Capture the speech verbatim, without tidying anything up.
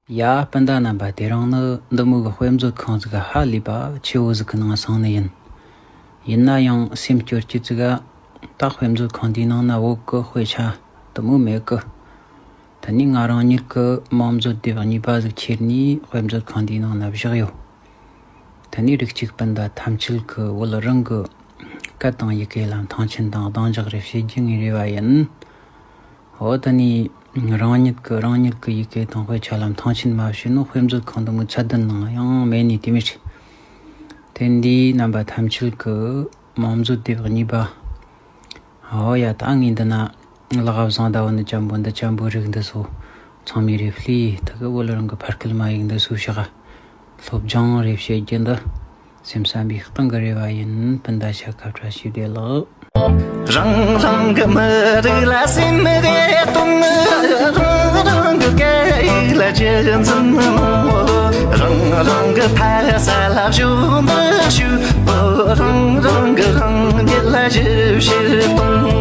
ཡ། སྤུན་ཟླ་རྣམ་པ། དེ་རིང་ནི་འདི་མོ་གི་དཔེ་མཛོད་ཁང་ཟིག་གི་ཧ་ལས་པ་ཆེ་བོ་ཟིག་གི་ནང་སོང་ནི་ཡིན། ཡིན་ན་ཡང་སེམས་སྐྱོ་སྐྱིད་ཟིག་ག་ད་དཔེ་མཛོད་ཁང་འདིའི་ནང་ན་བོད་གི་དཔེ་ཆ་འདི་མོ་མེད་གི། དེ་ནས་ང་རང་ཉིད་ཀྱི་མིང་མཛོད་དེབ་གཉིས་པ་ཟིག་ཁྱེར་ནས་དཔེ་མཛོད་ཁང་འདིའི་ནང་ན་བཞག་ཡོད། དེ་ནས་རིགས་གཅིག་སྤུན་ཟླ་ཐམས་ཅད་ཀྱིས་བོད་རང་གི་སྐད་དང་ཡི་གེ་ལ་མཐོང་ཆེན་དང་གདེང་འཇོག་རེ་བྱེད་རྒྱུ་ངའི་རེ་བ་ཡིན། འོ། དེ་ནས་རང་ཉིད་ཀྱི་རང་ཉིད་ཀྱི་ཡི་གེ་དང་དཔེ་ཆ་ལ་མཐོང་ཆེན་མ་བྱས་ནོ་དཔེ་མཛོད་ཁང་འདི་མོ་ཚད་ལྡན་ནང་ཡང་མེད་ནི་དེ་མོ་རེད། དེ་འདི་རྣམ་པ་ཐམས་ཅད་ཀྱི་མིང་མཛོད་དེབ་གཉིས་པ། འོ་ཡ། ད་ངས་འདི་ན་ལག་བཟང་ཟླ་བོ་འདི་ཅན་པོ་འདི་ཅན་པོ་རིགས་འདི་ཚོ་ཚང་མས་རེ་ཕུལ། དེ་གི་བོད་རང་གི་ཕ་སྐད་མ་ཡིག་འདི་ཚོ་ཞག་སློབ་སྦྱོང་རེ་བྱེད་རྒྱུ་འདི་སེམས་བསམ་པའི་གཏིང་གི་རེ་བ་ཡིན། སྤུན་ཟླ་ཤ་ཁ་བཀྲ་ཤིས་བདེ་ལེགས། རང་རང་གི་མི་རིགས་ལ་སེམས་ཁྲལ་གཏོང་། རང་རང་གི་སྐད་ཡིག་ལ་གཅེས་འཛིན་གནང་། རང་རང་གི་ཕ་ས་ལ་ཞུགས་འབུལ་ཞུ། རང་རང་གི་རང་ཉིད་ལ་ཞིབ་བཤེར་གཏོང་།